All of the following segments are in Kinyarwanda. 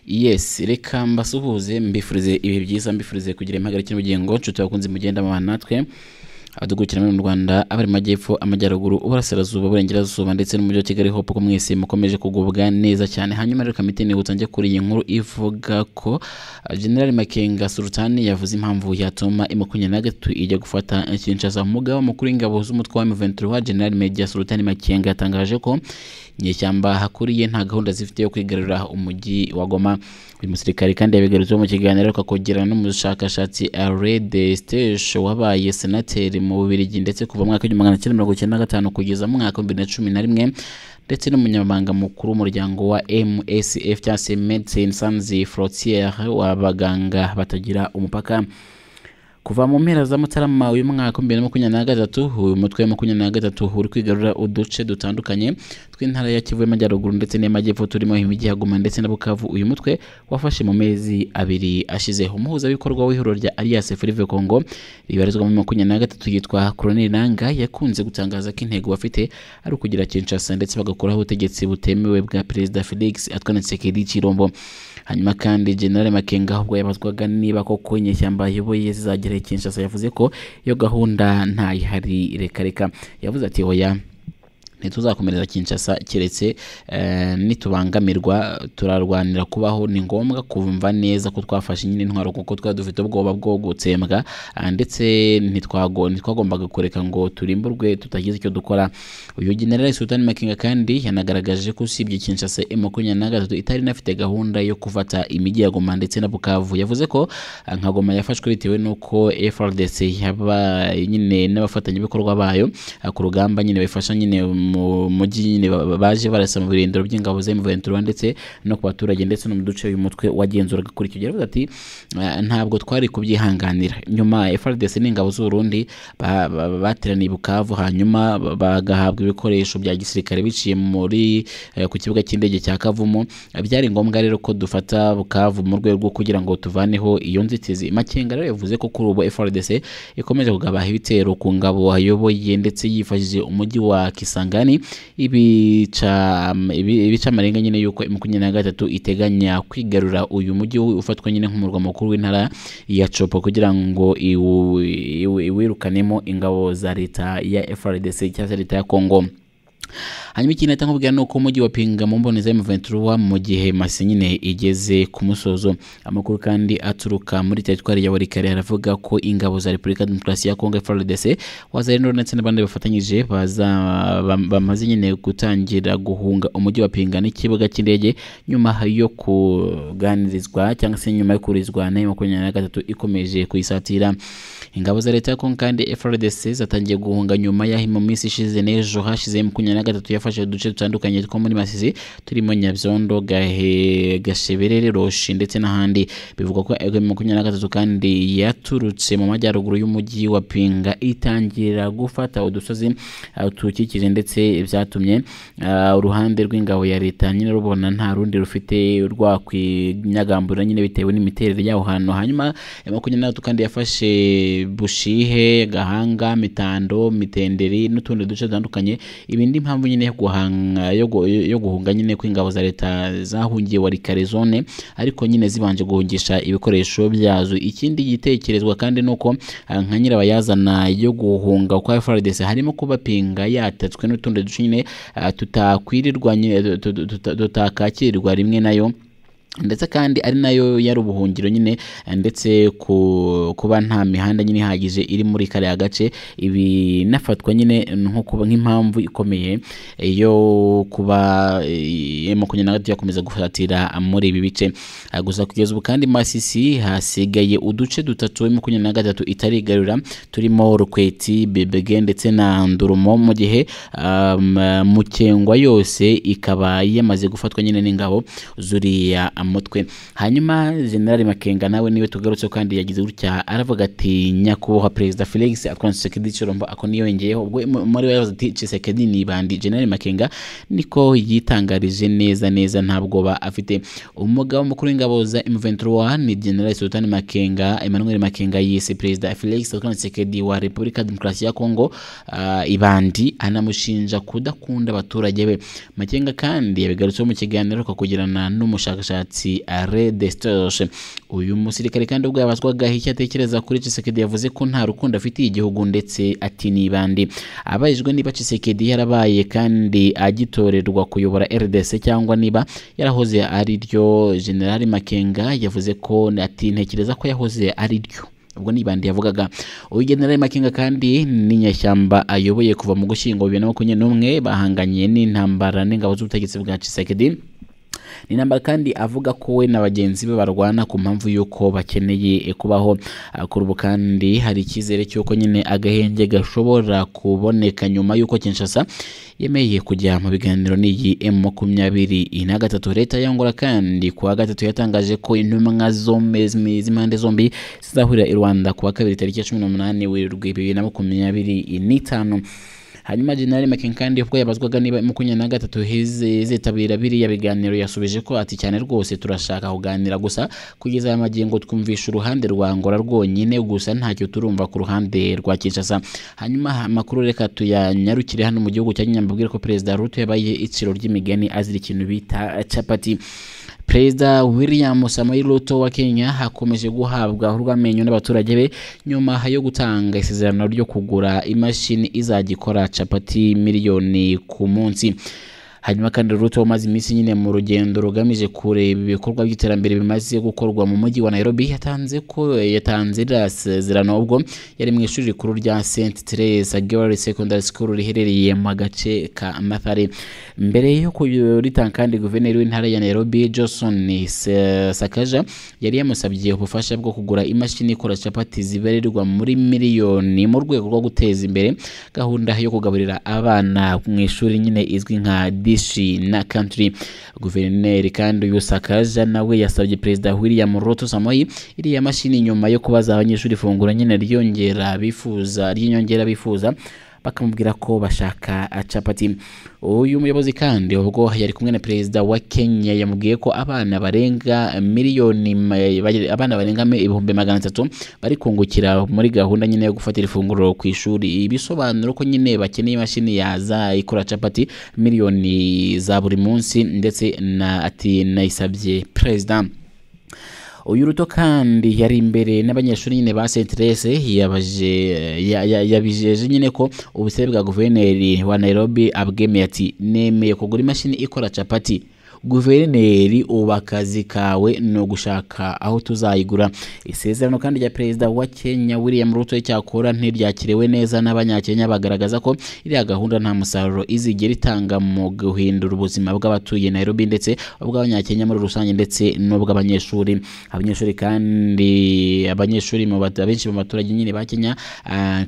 Yes, reka mbasuhuze, mbifurize ibihe byiza, mbifurize kugira impagarike n'ubugingo. Nshuti bakunze mugenda mubana natwe, abadukurikira muri mu Rwanda, abari mu majyepfo, amajyaruguru, uburasirazuba, uburengerazuba ndetse n'umujyi wa Kigali, hope ko mwese mukomeje kugubwa neza cyane. Hanyuma rero kamite nibutsa njye kuri iyi nkuru ivuga ko General Makenga Sultani yavuze impamvu yatuma M23 ijya gufata Kinshasa. Umugaba mukuru w'ingabo z'umutwe wa M23, General Major Sultani Makenga, yatangaje ko inyeshyamba hakuriye nta gahunda zifite yo kwigarurira umujyi wa Goma. Uyu musirikare kandi yabigarutseho mu kiganiro aheruka kugirana n'umushakashatsi Alain Destèche, wabaye senateri mu Bubiligi ndetse kuva mu mwaka w'1995 kugeza mu mwaka wa 2011, ndetse n'umunyamabanga mukuru w'umuryango wa MSF cyangwa se Médecins Sans Frontières, w'abaganga batagira umupaka. Kuva mu mpera za Mutarama uyu mwaka 2023, uyu mutwe wa 23 uri kwigarura uduce dutandukanye tw'intara ya Kivu y'Amajyaruguru ndetse n'Amajyepfo, turimo imijyi ya Goma ndetse na Bukavu. Uyu mutwe wafashe mu mezi 2 ashize. Umuhuzabikorwa w'ihuriro rya Alliance Fleuve Congo ribarizwa mu 23 yitwa Colonel Nanga yakunze gutangaza ko intego bafite ari ukugira Kinshasa ndetse bagakuraho ubutegetsi butemewe bwa Perezida Felix Antoine Tshisekedi Tshilombo. Hanyuma kandi General Makenga, ubwo yabazwaga niba koko inyeshyamba ayoboye zizagera i Kinshasa, yavuze ko iyo gahunda ntayihari, reka reka. Yavuze ati: "Oya, ntituzakomereza Kinshasa keretse nitubangamirwa. Turarwanira kubaho. Ni ngombwa kumva neza ko twafashe nyine intwaro kuko twari dufite ubwoba bwo gutsembwa, ndetse ntitwagombaga kureka ngo turimburwe tutagize icyo dukora." Uyu General Sultan Makenga kandi yanagaragaje ko usibye Kinshasa, M23 itari inafite gahunda yo gufata imijyi ya Goma ndetse na Bukavu. Yavuze ko nka Goma yafashwe bitewe n'uko FARDC yaba nyine n'abafatanyabikorwa bayo ku rugamba nyine bifasha nyine mu mujyi nyine baje barasa mu birindiro by'ingabo za M23 ndetse no ku baturage ndetse no mu duce uyu mutwe wagenzuraga kuri icyo gihe. Yavuze ati: "Ntabwo twari kubyihanganira." Nyuma FARDC n'ingabo z'u Burundi bateraniye i Bukavu, hanyuma bagahabwa ibikoresho bya gisirikare biciye muri ku kibuga cy'indege cya Kavumu. Byari ngombwa rero ko dufata Bukavu mu rwego rwo kugira ngo tuvaneho iyo nzitizi. Makenga rero yavuze ko kuri ubu FARDC ikomeje kugaba ibitero ku ngabo ayoboye ndetse yifashishije umujyi wa Kisangani, ibica amarenga nyine yuko M23 iteganya kwigarura uyu mujyi ufatwa nyine nk'umurwa mukuru w'intara ya Tshopo kugira ngo iwirukanemo ingabo za leta ya FARDC cyangwa se leta ya Congo. Hanyuma ikintu nahita nkubwira ni uko umujyi wa Pinga mu mboni za M23 mu gihe Masisi nyine igeze ku musozo. Amakuru kandi aturuka muri teritwari ya Walikale aravuga ko ingabo za Repubulika Demokarasi ya Congo, FARDC, Wazalendo ndetse n'abandi bafatanyije bamaze nyine gutangira guhunga umujyi wa Pinga n'ikibuga cy'indege nyuma yo kuganirizwa cyangwa se nyuma yo kurizwa na 23 ikomeje kuyisatira. Ingabo za leta ya Congo kandi FARDC zatangiye guhunga nyuma y'aho mu minsi ishize n'ejo hashize 23 yafashe uduce dutandukanye two muri Masisi turimo Nyabyondo, Gahe, Gasheberere, Roshi ndetse n'ahandi. Bivugwa ko M23 kandi yaturutse mu majyaruguru y'umujyi wa Pinga itangira gufata udusozi tuwukikije, ndetse byatumye uruhande rw'ingabo ya leta nyine rubona nta rundi rufite rwakwinyagambura nyine bitewe n'imiterere y'aho hantu. Hanyuma 23 kandi yafashe Bushihe, Gahanga, Mitando, Mitenderi n'utundi duce dutandukanye. Ibi ndi impamvu nyine yo guhunga nyine kw'ingabo za leta zahungiye Walikale zone, ariko nyine zibanje guhungisha ibikoresho byazo. Ikindi gitekerezwa kandi nuko nka nyirabayazana yo guhunga kwa FARDC harimo kuba Pinga yatatswe n'utundi duce nyine tutakwirirwa nyine tutakakirwa rimwe nayo, ndetse kandi ari nayo yari ubuhungiro nyine, ndetse kuba nta mihanda nyine ihagije iri muri kariya gace. Ibi nafatwa nyine nko kuba nk'impamvu ikomeye yo kuba 23 yakomeza gufatira muri ibi bice. Gusa kugeza ubu kandi Masisi hasigaye uduce dutatu 23 itarigarura turimo Rukweti, Bebege ndetse na Ndurumo, mu gihe Mukengwa yose ikaba yamaze gufatwa nyine n'ingabo zuriya mutwe. Hanyuma General Makenga nawe niwe tugarutse kandi yagize gutya aravuga ati: "Nyakubahwa Perezida Felix Antoine Tshisekedi Tshilombo." Ako niyongeyeho ubwo muri we yavuze ati: "Tshisekedi ni ibandi." General Makenga niko yitangarije neza neza, nta bwoba afite. Umugaba mukuru w'ingabo za M23 ni General Sultan Makenga Emmanuel Makenga yise Perezida Felix Antoine Tshisekedi wa Repubulika Demokarasi ya Kongo ibandi, anamushinja kudakunda abaturage be. Makenga kandi yabigarutseho mu kiganiro aheruka kugirana n'umushakashatsi Mats Redesters. Uyu musirikare kandi ubwo yabazwaga icyo atekereza kuri Tshisekedi yavuze ko nta rukundo afitiye igihugu ndetse ati nibandi. Abajijwe niba Tshisekedi yarabaye kandi agitorerwa kuyobora RDC cyangwa niba yarahoze ari ryo, General Makenga yavuze ko ati ntekereza ko yahoze ari ryo. Ubwo nibandi yavugaga. Uyu General Makenga kandi ni nyashyamba ayoboye kuva mu Gushyingo 2021 bahanganye n'intambara n'ingabo z'ubutegetsi bwa Tshisekedi. Ni intambara kandi avuga ko we na bagenzi be barwana ku mpamvu y'uko bakeneye kubaho. Kuri ubu kandi hari icyizere cy'uko nyine agahenge gashobora kuboneka nyuma y'uko Kinshasa yemeye kujya mu biganiro n'iyi M23. Leta ya Angola kandi kuwa gatatu yatangaje ko intumwa zombi z'impande zombi zizahurira i Rwanda kuwa kabiri tariki ya 18 Werurwe 2025. Hanyuma General Makenga kandi ubwo yabazwaga niba M23 izitabira biriya biganiro yasubije ko ati cyane rwose turashaka kuganira, gusa kugeza aya magingo twumvisha uruhande rwa Angola rwonyine gusa ntacyo turumva ku ruhande rwa Kinshasa. Hanyuma amakuru reka tuyanyarukire hano mu gihugu cya Kenya, mbabwire ko Perezida Ruto yabaye iciro ry'imigani azira ikintu bita capati. Perezida William Samoei Ruto wa Kenya hakomeje guhabwa urw'amenyo n'abaturage be nyuma yo gutanga isezerano ryo kugura imashini izajya ikora capati miliyoni ku munsi. Hanyuma kandi Ruto umaze iminsi nyine mu rugendo rugamije kureba ibikorwa by'iterambere bimaze gukorwa mu mujyi wa Nairobi yatanze isezerano ubwo yari mu ishuri rikuru rya St Teresa Girls Secondary School riherereye mu gace ka Mathare. Mbere yo kuritanga kandi guverineri w'intara ya Nairobi Johnson Sakaja yari yamusabye ubufasha bwo kugura imashini ikora capati zibarirwa muri miliyoni mu rwego rwo guteza imbere gahunda yo kugaburira abana mu ishuri nyine izwi nka na country. Guverineri kandi uyu Sakaja nawe yasabye Perezida William Ruto Samoei iriya mashini nyuma yo kubaza abanyeshuri ifunguro nyine ryongera bifuza ry'inyongera bifuza bakamubwira ko bashaka capati. Uyu muyobozi kandi ubwo yari kumwe na Perezida wa Kenya yamubwiye ko abana barenga miliyoni abana barenga 300,000 bari kungukira muri gahunda nyine yo gufatira ifunguro ku ishuri, ibisobanuro ko nyine bakeneye imashini yaza ikora capati miliyoni za buri munsi, ndetse na ati nayisabye Perezida. Uyu Ruto kandi yari imbere n'abanyeshuri nyine ba St Teresa yabijeje nyine ko ubusabe bwa guverineri wa Nairobi abwemeye ati nemeye kugura imashini ikora capati. Guverineri uba akazi kawe no gushaka aho tuzayigura. Isezerano kandi rya Perezida wa Kenya William Ruto cyakora ntiryakiriwe neza n'abanyakenya bagaragaza ko iriya gahunda nta musaruro izigera itanga mu guhindura ubuzima bw'abatuye Nairobi ndetse ubw'abanyakenya muri rusange ndetse n'ubw'abanyeshuri. Abanyeshuri kandi abanyeshuri mu benshi mu baturage nyine ba Kenya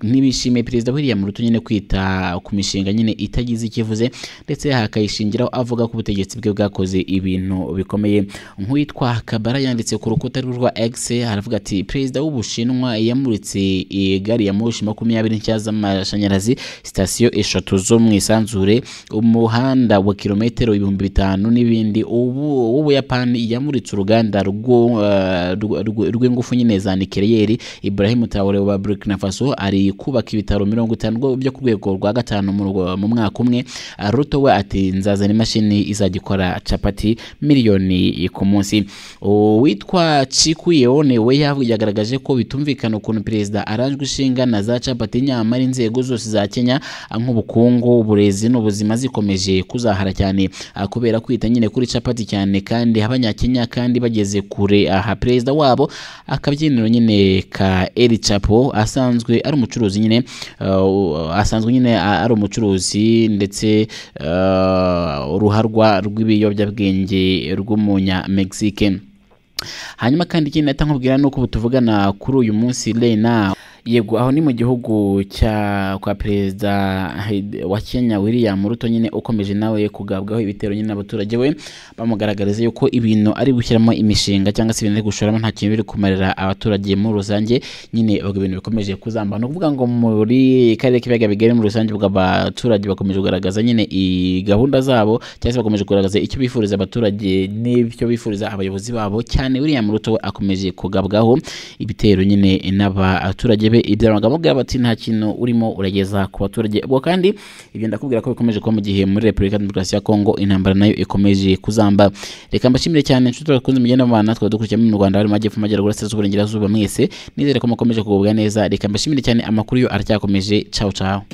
ntibishimiye Perezida William Ruto nyine kwita ku mishinga nyine itagize ikivuze ndetse hakayishingiraho avuga ko ubutegetsi bwe bwakoze ibintu bikomeye. Nk'uwitwa Kabara yanditse ku rukuta rwa X aravuga ati Perezida w'Ubushinwa yamuritse gari ya moshi 20 nshya z'amashanyarazi, sitasiyo 3 zo mu isanzure, umuhanda wa kilometero 5000 n'ibindi. Ubu w'Ubuyapani yamuritse uruganda rw'ingufu nyine za nucleaire. Ibrahim Traoré wa Burkina Faso ari kubaka ibitaro 50 byo ku rwego rwa 5 mu mwaka umwe. Ruto we ati nzazana imashini izajya ikora capati miliyoni ku munsi. Uwitwa Chikuyeone we yagaragaje ko bitumvikana ukuntu Perezida aranjwe ishinga na za capati nyamara inzego zose za Kenya nk'ubukungu, uburezi n'ubuzima zikomeje kuzahara cyane kubera kwita nyine kuri capati cyane, kandi abanyakenya kandi bageze kure. Aha Perezida wabo akabyiniro nyine ka El Chapo asanzwe ari umucuruzi nyine asanzwe nyine ari umucuruzi ndetse uruharwa rw'ibiyobyabwenge rw'umunya Mexique. Hanyuma kandi ikindi natankubwira nuko tuvugana kuri uyu munsi Lena Yego aho ni mu gihugu cya kwa Perezida wa Kenya William Ruto nyine ukomeje nawe kugabwaho ibitero nyine abaturage we bamugaragariza yuko ibintu ari gushyiramo imishinga cyangwa se ibintu ari gushoramo nta kintu biri kumarira abaturage muri rusange nyine ubwo ibintu bikomeje kuzamba. No kuvuga ngo muri karere k'ibiyaga bigari muri rusange ubwo abaturage bakomeje kugaragaza nyine i gahunda zabo cyangwa se bakomeje kugaragaza icyo bifuriza abaturage n'ibyo bifuriza abayobozi babo cyane. William Ruto akomeje kugabwaho ibitero nyine n'abaturage. turebe iby'amagambo bati nta kintu urimo urageza ku baturage. Ubwo kandi ibyo ndakubwira ko bikomeje kuba mu gihe muri Repubulika Demokarasi ya Kongo intambara nayo ikomeje kuzamba. Reka mbashimire cyane inshuti bakunze mugenda mubana natwe dukurikiye mu Rwanda, bari mu majyepfo, amajyaruguru, burasirazuba, uburengerazuba, mwese nizere ko mukomeje kugubwa neza. Reka mbashimire cyane, amakuru yo aracyakomeje. Ciao ciao.